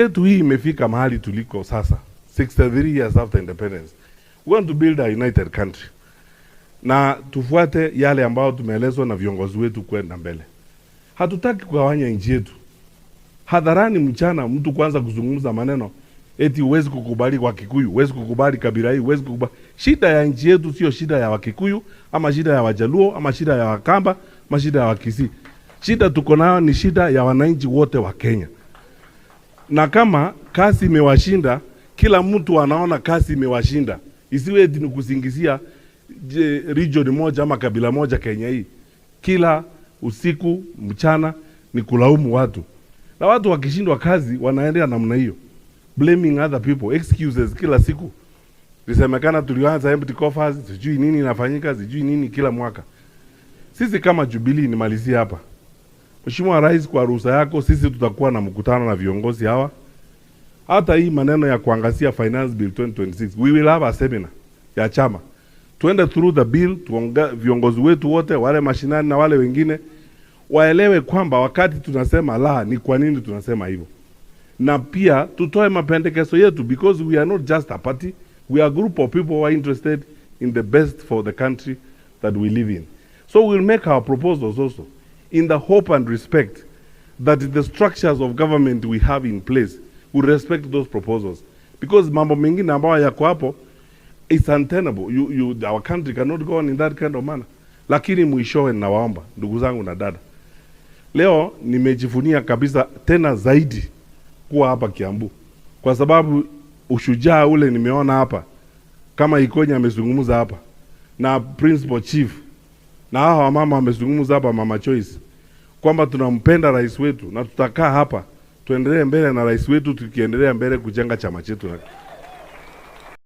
Yetu hii imefika mahali tuliko sasa, 63 years after independence. We want to build a united country, na tufuate yale ambayo tumeelezwa na viongozi wetu kwenda mbele. Hatutaki kugawanya nchi yetu hadharani mchana, mtu kwanza kuzungumza maneno eti huwezi kukubali Wakikuyu, huwezi kukubali kabila hii, huwezi kukubali. Shida ya nchi yetu sio shida ya Wakikuyu ama shida ya Wajaluo ama shida ya Wakamba ama shida ya Wakisii. Shida tuko nayo ni shida ya wananchi wote wa Kenya, na kama kazi imewashinda, kila mtu anaona kazi imewashinda, isiwe eti ni kusingizia region moja ama kabila moja Kenya hii. Kila usiku mchana ni kulaumu watu, na watu wakishindwa kazi wanaendea namna hiyo, blaming other people, excuses kila siku. Lisemekana tulianza empty coffers, sijui nini inafanyika, sijui nini kila mwaka. Sisi kama Jubilee, nimalizie hapa. Mheshimiwa Rais, kwa ruhusa yako, sisi tutakuwa na mkutano na viongozi hawa. Hata hii maneno ya kuangazia Finance Bill 2026, we will have a seminar ya chama, tuende through the bill, tuonge viongozi wetu wote wale mashinani na wale wengine waelewe kwamba wakati tunasema la, ni kwa nini tunasema hivyo, na pia tutoe mapendekezo yetu because we are not just a party, we are a group of people who are interested in the best for the country that we live in. So we'll make our proposals also in the hope and respect that the structures of government we have in place will respect those proposals, because mambo mengine ambayo yako hapo, it's untenable. Our country cannot go on in that kind of manner. Lakini mwishowe, nawaomba ndugu zangu na dada, leo nimejivunia kabisa tena zaidi kuwa hapa Kiambu kwa sababu ushujaa ule nimeona hapa, kama Ikonya amezungumza hapa na principal chief na hawa wamama wamezungumza hapa, Mama Choice, kwamba tunampenda rais wetu na tutakaa hapa tuendelee mbele na rais wetu, tukiendelea mbele kujenga chama chetu.